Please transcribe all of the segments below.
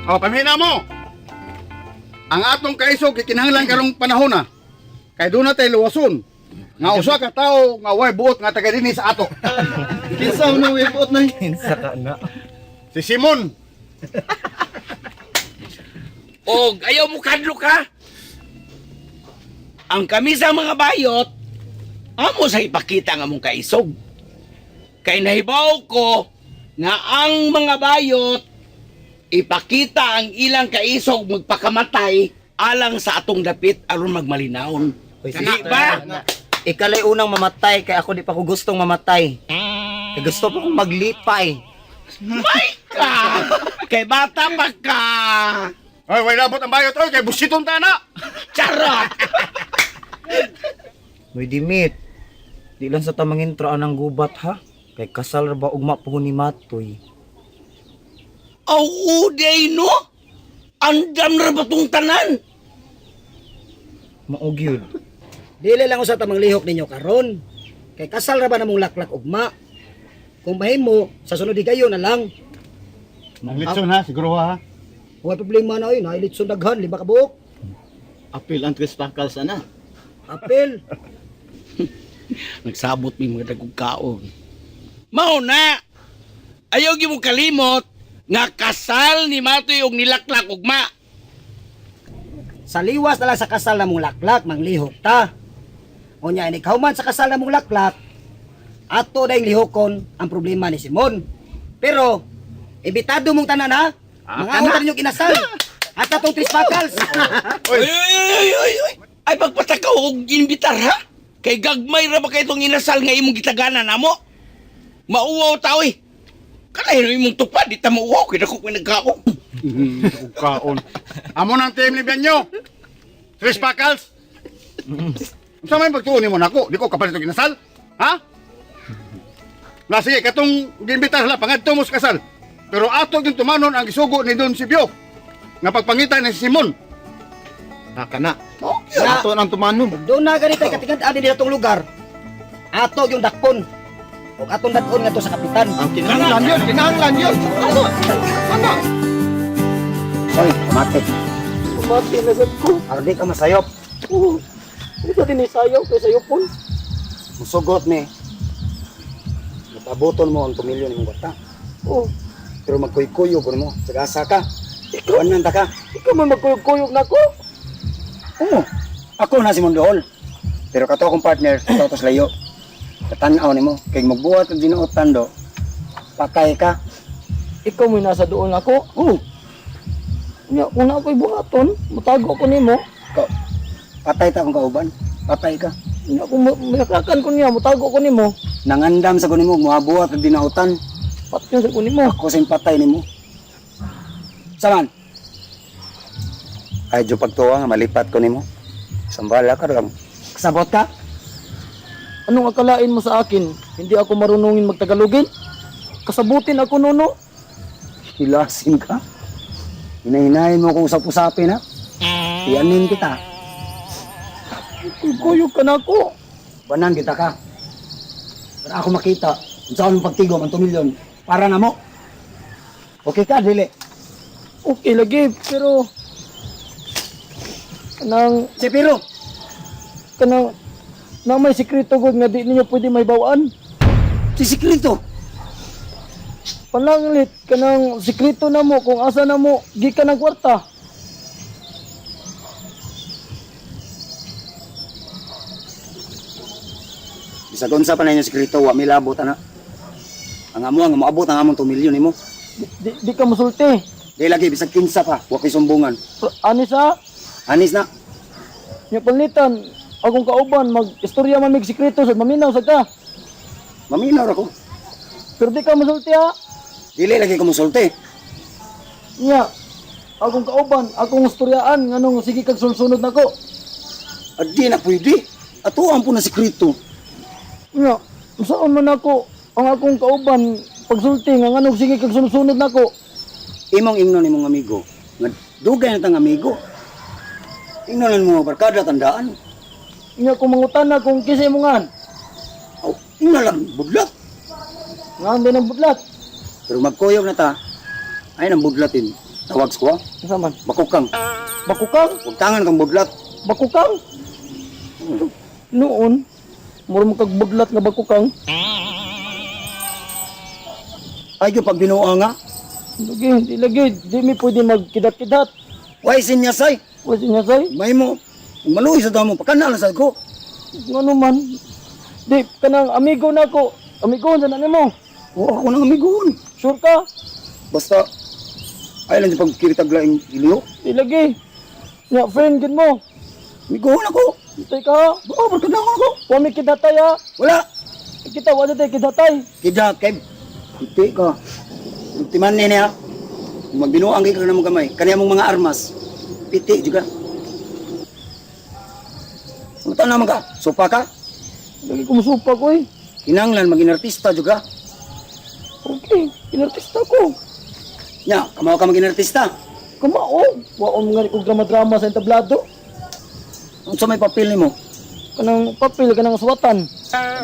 O, pamina mo. Ang atong kaisog gikinahanglan karong panahon na. Kay doon na tayo luwason. Nga usa ka tawo nga way buot nga taga dinhi sa ato. Kinsa man ang buot nay? Kinsa ka na. Si Simon. Og ayaw mo kadlok ha. Ang kami sa mga bayot, amo sa ipakita nga among kaisog. Kay nahibaw ko nga ang mga bayot ipakita ang ilang kaisog magpakamatay alang sa atong dapit aron magmalinawon. Uy, Di ba? Ikalay unang mamatay kay ako di pa ko gustong mamatay. Kay gusto pa kong maglipay. May ka! Kay bata pa ka! Oy, way labot ang bayot oy kay busiton ta na. Charot! Uy, Dimit. Di lang sa tamang intro anang gubat ha. Kay kasal ra ba ugma po ni Matoy. Aw, uday no? Andam na ba tong tanan? Mao gyud. Dili lang usa ta manglihok ninyo karon. Kay kasal ra ba namong laklak ugma. Kung mahimo, sa sunod higayon na lang. Ang litson ha, siguro ha. Huwag problema na yun, nailitson daghan, 5 ka buok. Apil ang tres pakals ana. Apel. Nagsabot mi mga dagog kaon. Mao na! Ayaw gyud mo kalimot nga kasal ni Matoy og nilaklak ugma. Sa liwas na lang sa kasal namong laklak, manglihok ta. Unya, inig man sa kasal namong laklak, ato na yung lihokon ang problema ni Simon. Pero, imbitado mong tanan ha? Mga utan ninyong inasal. At atong tres bakals. Oy, oy, oy, oy, oy. Ay pagpatakaw og imbitar ha? Kay gagmay ra ba kay itong inasal nga imong gitaganan namo? Mauwaw ta oy. Kanay no imong tupad di ta mauwaw kay dako ko'y nagkaon. Dagog kaon. Amo nang team ni Bianyo. Tres pakals. Unsa may pagtuon nimo nako? Di ko kapalit og inasal. Ha? Na sige, katong giimbitar sila pangadto mo sa kasal. Pero ato gyud tumanon ang gisugo ni Don Sibyo nga pagpangita ni Simon. Naka na. Okay. Ato nang tumanon. Doon na ganito ay katingad din atong lugar. Ato yung dakpon. O atong dakpon nga to sa kapitan. Ang kinahanglan yun, kinahanglan yun. Ano? Ano? Hoy, kamate. Pumati na sad ko. Aron di ka masayop. Oo. Hindi sa dinisayaw kay sayopon. Musugot ni. Napabuton mo ang pamilya ni mong bata. Oo. Pero magkuy-kuyo ko nimo. Sagasa ka. Ikaw ta ka. Ikaw man magkuyog-kuyog na ko. Oo. Ako na si Mondool. Pero kato akong partner, kato tos layo. Katanaw nimo kay magbuhat og dinuotan do. Patay ka. Ikaw may nasa doon ako. Oo. Nya, kung na ako'y buhaton, mutago ko nimo. Ko. Patay ta akong kauban. Patay ka. Nya, kung mayakrakan ko niya, mutago ko nimo. Nangandam sa ko nimo muhabuhat og dinautan. Patyon sa ko nimo. Ako sa patay nimo. Saman. Ay, jo pagtuwa nga malipat ko nimo. Sambala ka lang. Kasabot ka? Anong akalain mo sa akin? Hindi ako marunongin magtagalogin? Kasabutin ako nuno. Hilasin ka? Hinahinahin mo kung usap-usapin ha? Iyanin kita. Kuyog ka na ako. Banan kita ka. Para ako makita, kung saan mong pagtigom ang 2 milyon, para na mo. Okay ka, dili. Okay lagi, pero kanang Si Pero, kanang na may sikreto gud nga di ninyo pwede may bawaan. si Sikrito. Pananglit kanang sikreto na mo kung asa na mo gikan ang kwarta. Bisag unsa pa na inyo sikrito, wa mi labot ana. Ang amo ang moabot ang among 2 milyon nimo. Di ka musulti. Di lagi bisag kinsa pa, wa ko'y sumbungan. Ani sa Anis na. nya panlitan akong kauban mag istorya man mig sikreto sa maminaw sa ka. Maminaw ra ko. Pero di ka musulti ha. Dili lagi ko musulti. Nya akong kauban akong istoryaan nganong sige kag sulsunod nako. Adi na pwede. Ato ang po na sikrito. Nya saan man ako ang akong kauban pagsulti nga nganong sige kag sulsunod nako. Imong ingnon nimong amigo. Nga dugay na tang amigo. Ingnon mo barkada tandaan. Nya kung mangutana kung kisay mo ngan. Aw, ingnon lang budlat. Ngan din ang budlat. Pero magkuyog na ta, ay nang budlatin. Tawag sa kuha. Unsa man? Bakukang. Bakukang? Huwag tangan kang budlat. Bakukang? Noon, mura mo kag budlat nga bakukang. Ay, yung pag binuang nga. Lagi, di lagi, di mi pwede magkidat-kidat. Why sinyasay? Wala siya say. May mo. Maluhi sa damo. Pakanala sa ko. Ngano man? Di, kanang amigo na ako. Amigo, sa na nimo. Oo, ako nang amigoon. Sure ka? Basta, ay lang sa pagkiritag laing iliyo. Di lagi. Nga, friend gid mo. Amigoon ako. Tay ka ha? Oo, barkada ako. Wa mi kidatay ha? Wala. Kita, wa tay kidatay. Kida, Kev. Hindi ka. Timan niya. Magbinuang kay ka na mong gamay. Kaniya mong mga armas. Piti juga. Ano naman ka? Sopa ka? Lagi kumusupa ko eh. Kinanglan maging artista juga. Okay, inartista ko. Nya, kamaw ka maging artista. Kamao, wa mo nga kog drama-drama sa entablado. Unsa may papel nimo? Kanang papel, kanang suwatan.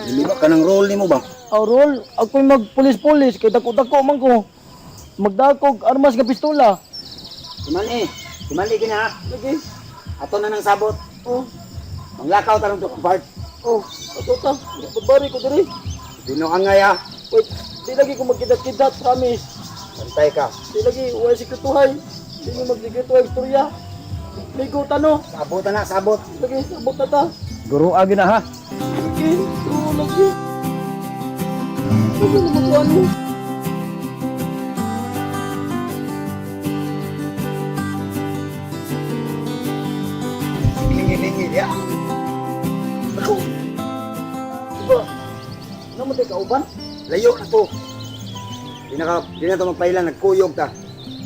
Dili ba kanang role nimo ba? Ang role, ako'y magpulis-pulis, kay dako-dako man ko. Magdakog, armas nga pistola. Timan eh. Timan eh kina ha. Lagi, Ato na nang sabot. oh, Manglakaw tarong to part. oh, ato ta. Babari ko diri. Binuang nga ya. Wait, di lagi ko magkidat-kidat, promise. Bantay ka. Di lagi, wala sikretuhay. Di mo magsikretuhay istorya. Ligo tano. Sabot na, sabot. Lagi, sabot na ta. Guru agi na ha. Lagi, oh, lagi. Lagi naman ko ano. Lingi-lingi ya. Ako. Diba? Namatay ka uban? Layo na to. Di na to magpailan, nagkuyog ta.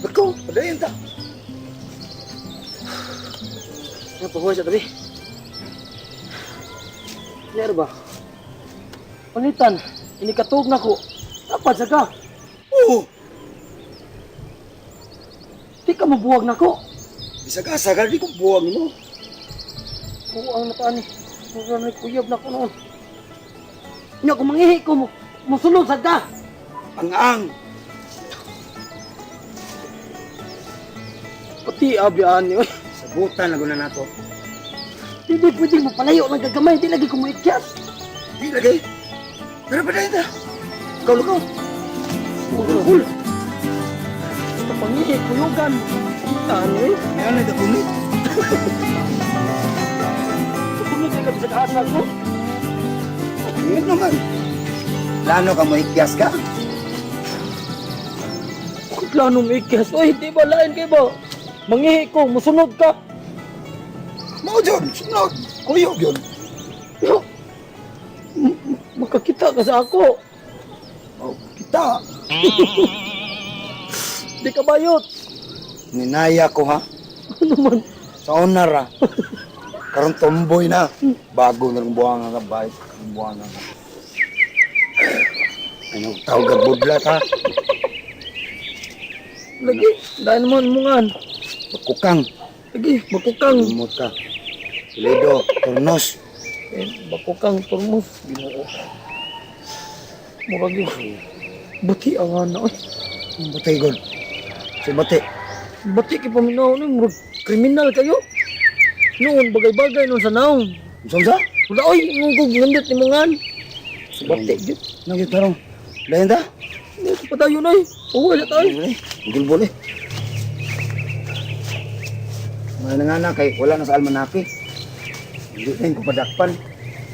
Ako, padayon ta. Nga, pahuwa sa tabi. Nero ba? Panitan, inikatug na ko. Dapat sa ka. Oo, Di ka mabuwag na ko. bisag asa ka, di ko buwag mo. Oo, ang nataan ni. Mura na kuyab na ko noon. Nya, kung mangihi ko, musulod sa ka. Ang-ang. Pati abiyaan niyo. Sabutan na guna nato. Hindi pwedeng mapalayo ng gagamay. Di lagi ko muikyas. Di lagi. Pero padayon ta. Ikaw lugaw. Hul. Basta pangihi, kuyugan. Taan niyo eh. Ngayon na dakunit. Susunod ka bisag asa ko. Yun naman. Plano ka mo ikyas ka? Kung plano mo ikyas. Uy, di ba lain kayo ba? Mangihi ko, musunod ka. Mao jud, sunod. Kuyog yun. Yo, makakita ka sa ako. Oh, kita. Di ka bayot. Ninaya ko ha. Ano man? Sa honor ha. Karon tomboy na. Bago na rin buwangan ka, bayot. Buwangan ka. Ano tawag ka budlat ha? Lagi, dahil mo mungan. Bakukang. Lagi, bakukang. Lumot ka. Toledo, Tornos. Eh, bakukang turmos. Ginoo. Murag yun. Bati ang ana. Oy. Batay god. Si Bate. Bati kay paminaw ni murag kriminal kayo. Noon bagay-bagay noon sa naong. Unsa? Wala oy, ngugog ngandot ni mungan. Si Bati gyud. Nagyot tarong. Dayon ta? Hindi ko padayon oy. Uwi na tayo. Gilbol eh. Mga nangana kay wala na sa almanake. Hindi na yung kupadakpan.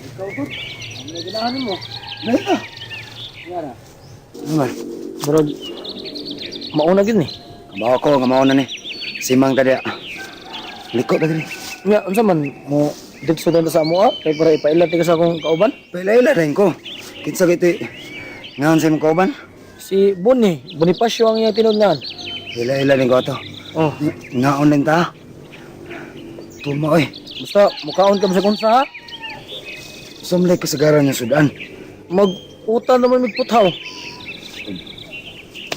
Ikaw gud. Ang ginahan mo. Dayon ta. Ngara. Ano man? Murag mauna gyud ni. Kabaw ko, kamaw na ni. Simang ka diya. Liko ka diri. Nga unsa man mo didto sa sa amo ah kay para ipailat ka sa akong kauban. Paila-ila rin ko. Kinsa kay ti ngaon sa imong kauban? Si Boni, Bonifacio ang iyang tinud-ngan. Ila-ila rin ko ato. Oh, Ngaon din ta. Tuma oy. basta mukaon ka mo sa kunsa ha. Sumlay kasagaran yung sudan. Mag-utan naman migputhaw.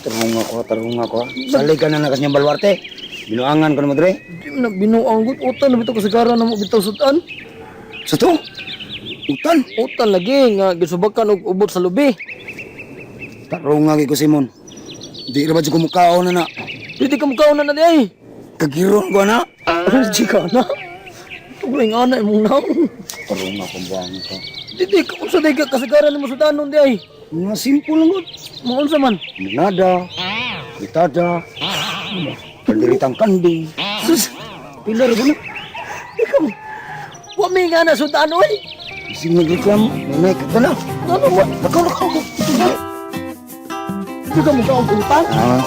Tarong ako, tarong ako. Salig ka na na kasiyang balwarte. Binuangan ko na mo dre. Di mo nagbinuang gud utan na bitaw kasagaran na mo bitaw sudan. Sa to? Utan. Utan lagi nga gisubakan og ubot sa lubi. Tarong nga ko Simon. Di ra ba jud ko mukaon na na. Dili ka mukaon na na di ay. Kagiron ko na. Ano di ka na? Tuloy nga na imong naong. Karoon na kong buwangan ka. Dili ka unsa day ka kasagaran nimo sudanon di ay. Mga simple lang gud. Mga unsa man. Nada, fritada, pandiritang kanding. Sus, Pila ra na. di ka mo. Wa may nga na sudan oy. Ising nagreklamo, nanay ka na. Ano mo? Lakaw, lakaw ko. Di ka mo kaon pulpan. Ah,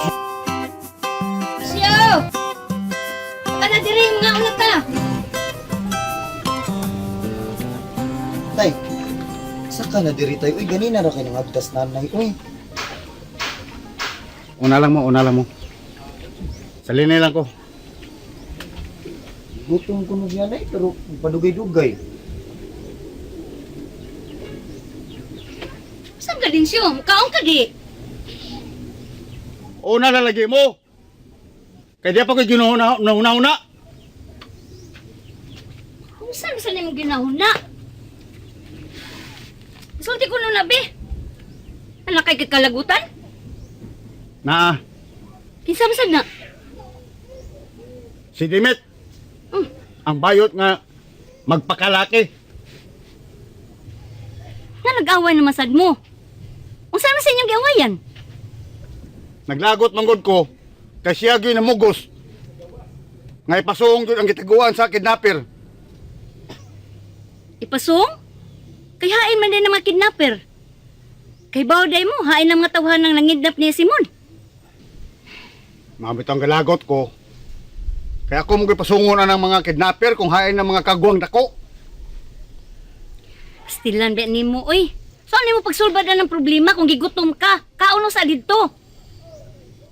Siyo! Kana diri mga una ta. Tay, sa ka na diri tay? Uy, ganina ra kay nangagdas nanay. Uy, Una lang mo, una lang mo. Salinay lang ko. gutom ko nung nanay, pero padugay-dugay. Saan ka din siyo? Mukaon ka di. Una lang lagi mo. Kaya di pa ko ginuhuna una. Kung saan sa nimo ginahuna? Sulti ko nung nabi. Anak kay kalagutan? Na, Kinsa man sad na? si Dimit. Mm. Ang bayot nga magpakalaki. Nga nag-away naman sad mo. Unsa man sa inyong giawayan? Naglagot manggod ko kay siya gyud namugos. Nga ipasuong gyud ang gitaguan sa kidnapper. Ipasong? Kay hain man din ng mga kidnapper. Kay bawday mo, hain ang mga tawhan ng nangidnap ni Simon. Mamit ang galagot ko. Kaya ako mo gipasungon na ng mga kidnapper kung hain ng mga kagwang dako. Stilan ba nimo oy? Saan nimo pagsulbad na ng problema kung gigutom ka? Kaon sa didto.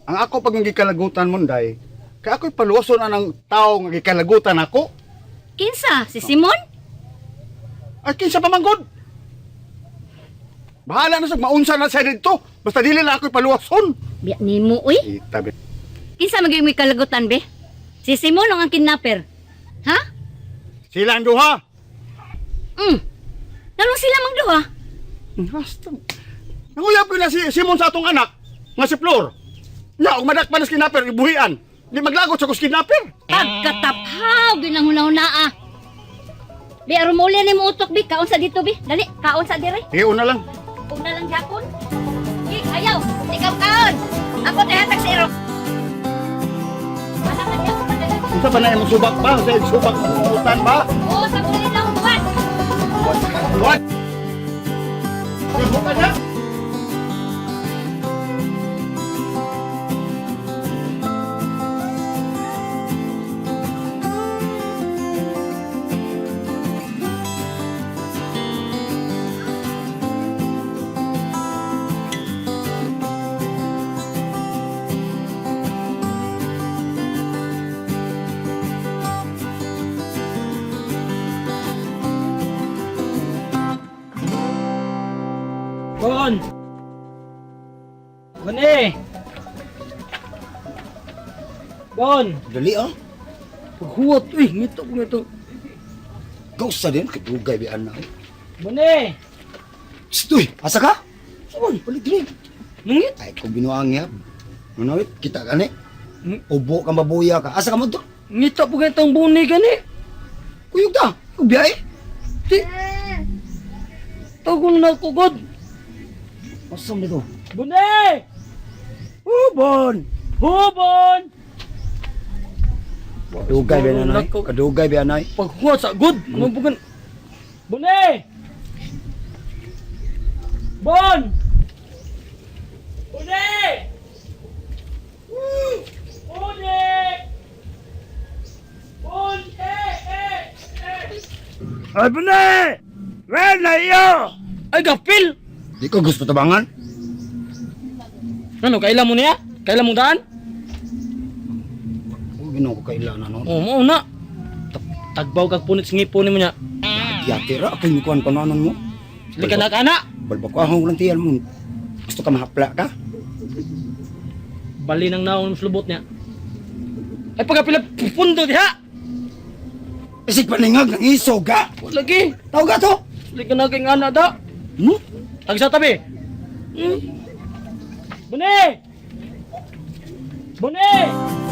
Ang ako pag gikalagutan mo day, kaya ako'y paluwason na ng tao nga gikalagutan ako. Kinsa? Si Simon? Ay kinsa pa manggod. Bahala na sa maunsa na sa dito. Basta dili na ako'y paluwason. Biya nimo oy. Itabi. Kinsa maging may kalagutan be? Si Simon o ang kidnapper? Ha? Sila ang duha. Nganong sila mang duha? Basta. Nanguyab ko na si Simon sa atong anak, nga si Flor. Na, og madakpan na sa kidnapper, ibuhian. Di maglagot sa kos kidnapper. Pagkataphaw ginang hunahuna ah. Bi aron mo ni mo utok bi, kaon sa dito bi. Dali, kaon sa dire. Sige, una lang. Una lang gyapon. Gi, ayaw, ikaw kaon. Ako tahatag sa iro. Wala ka diya, padala. Unsa pa na imong subak ba? Unsa imong subak utan ba? Oo, sa kulin lang buwan. What? Subukan na. Bon. Bone. Bon. Dali ah. Paghuwat uy, ngito ko ngito. Gausa din, kadugay bi ana. Bone. Stoy, asa ka? Saan? Balik diri. Nangit. Ay, kung binuang niya. Manawit, kita ka ni. Hmm? Ubo ka mabuya ka. Asa ka mo to? Ngita po ganitong buni gani. Kuyog ta. Kung biyahe. Di. Tawag na ako god. Asa mo dito? Bune! Ubon! Hubon! Kadugay ba nanay? Kadugay ba anay? Paghuwat sa good. Mabugan. Bune! Bon! Bune! Bune! Bune! Ay, Bune! Well, na iyo! Ay, gapil! Di ko gusto tabangan. Ano, kailan mo niya? Kailan mo daan? Uy, ginoo ko kailan ano. Oo, mo na. Tagbaw kag punit sa ngipon nimo niya. Yati ra kay mikuan pananon mo. Sili ka na kana. Balbak ko ahong lang tiyan mo. Gusto ka mahapla ka? Bali nang naong sulubot niya. Ay, pagkapila pundo diha! Isig paningag ng isog ka. Wala lagi. Tawag ka to. Sili ka na kay ngana da. Hmm? Tag sa tabi. Hmm? Bune! Bone!